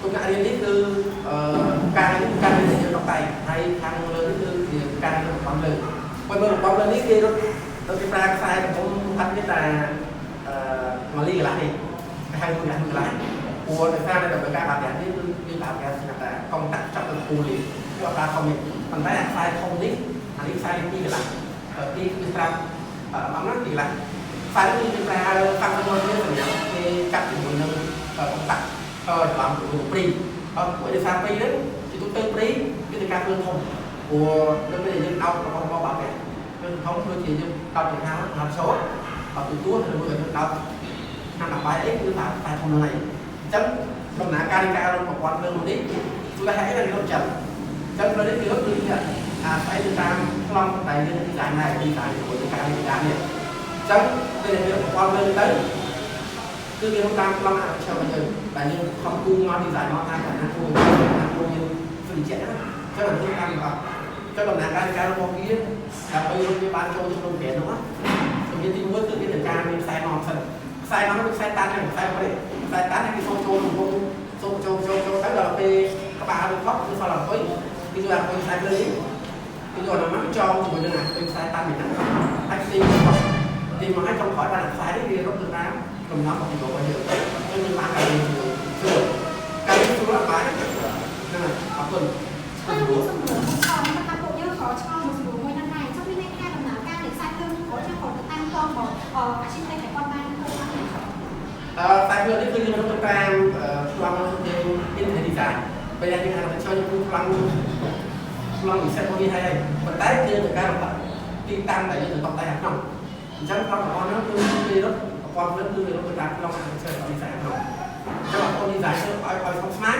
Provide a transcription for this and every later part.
ទុកអ្នករៀននេះគឺអឺការនេះការរៀនដែលយើងតុបតែងហើយខាងលើនេះគឺជាការរៀនរបស់លើប៉ុន្តែរបស់លើនេះគេរត់ទៅគេប្រើខ្សែទំហំហាត់នេះតែអឺ1លីកន្លះនេះគេហៅ1កន្លះ1កន្លះព្រោះដោយសារតែតម្រូវការបាត់នេះគឺវាប្រើប្រាស់សម្រាប់តែកុងតាក់ចាប់ទៅពូលីគឺអត់ប្រើធំនេះប៉ុន្តែអាខ្សែធំនេះអានេះខ្សែនេះ2កន្លះ2គឺប្រាប់អត់ណា2កន្លះខ្សែនេះគឺប្រើតាំងទៅនេះសម្រាប់គេកាត់ជាមួយនឹងកុងតាក់ អឺច្រឡំជាមួយព្រីអត់ព្រោះដោយសារព្រីហ្នឹងជាទូទៅព្រីវាទៅការភ្លើងធំព្រោះនៅពេលដែលយើងដោតរបស់របស់បាត់ទេភ្លើងធំដូចជាយើងដោតចង្ហាហាត់ចូលអត់ទូទួឬមួយក៏យើងដោតឆ្នាំដល់បាយអីគឺថាខ្សែធំហ្នឹងហើយអញ្ចឹងដំណើរការនៃការរំប្រព័ន្ធភ្លើងនេះជួយឲ្យអីដល់រត់ចឹងអញ្ចឹងភ្លើងនេះគឺរត់គឺអាស្រ័យទៅតាមប្លង់ដែលយើងឌីហ្សាញដែរឌីហ្សាញជាមួយនឹងការឌីហ្សាញនេះអញ្ចឹងពេលដែលវាប្រព័ន្ធភ្លើងទៅគឺវារត់តាមប្លង់អាឈើរបស់យើងដែលយើងខំគូមកឌីហ្សាញមកតាមឋានៈគូឋានៈគូយើងសុរិយៈណាអញ្ចឹងអានេះតាមអត់អញ្ចឹងដំណើរការនៃការរបស់វាដើម្បីរត់វាបានចូលទៅក្នុងក្រែនោះណាជំនាញទី1គឺវាត្រូវការមានខ្សែនាំសិនខ្សែនាំគឺខ្សែតាន់ហ្នឹងខ្សែប្រេខ្សែតាន់គេសូមចូលក្នុងវងសូមចូលចូលចូលទៅដល់ពេលក្បាលវាខប់គឺសល់អង្គុយគឺយកអង្គុយខ្សែភ្លើងនេះគឺយកអានោះមកចងជាមួយនឹងអាខ្សែតាន់នេះហ្នឹងហើយទីមកទីមកឲ្យចុងក្រោយបានខ្សែនេះវារត់ទៅតាមកំណត់របស់របស់យើងអញ្ចឹងយើងបានការរៀនជាមួយស្រួលការរៀនស្រួលអត់បានហ្នឹងហើយអរគុណ ហើយមានសំណួរមួយខនេះថាពួកយើងក៏ឆ្លងមួយសំណួរមួយហ្នឹងដែរចុះមានន័យថាដំណើរការនៃខ្សែភ្លើងគាត់យើងក៏ទៅតាមតរបស់អាជីពតែគាត់បានធ្វើអត់ទេ អឺខ្សែភ្លើងនេះគឺយើងរត់ទៅតាមប្លង់យើង interior design ពេលដែលយើងហៅថាចូលយើងគូប្លង់ប្លង់ពិសេសរបស់វាហើយប៉ុន្តែគឺត្រូវការរំទីតាំងដែលយើងត្រូវតុបតែងក្នុងអញ្ចឹងប្លង់របស់ហ្នឹងគឺគេរត់ប្រព័ន្ធភ្លើងគឺវារត់ទៅតាមប្លង់ architecture របស់ design ក្នុងអញ្ចឹងបងប្អូន design ធ្វើឲ្យឲ្យស្មុគស្មាញ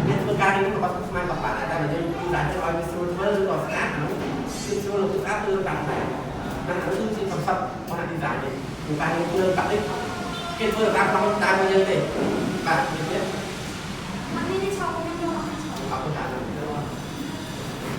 អ្នកធ្វើការនេះក៏ស្មុគស្មាញក៏បានដែរតែបើយើង design ធ្វើឲ្យវាស្រួលធ្វើឬក៏ស្អាតហ្នឹងគឺស្រួលឬស្អាតគឺតាមដែរហ្នឹងគឺជា concept របស់ design នេះគឺការភ្លើងកាត់នេះគេធ្វើតាមប្លង់តាមយើងទេបាទនេះទៀត អត់មានទេឆ្លងខ្ញុំយកអត់ឆ្លង អរគុណច្រើន។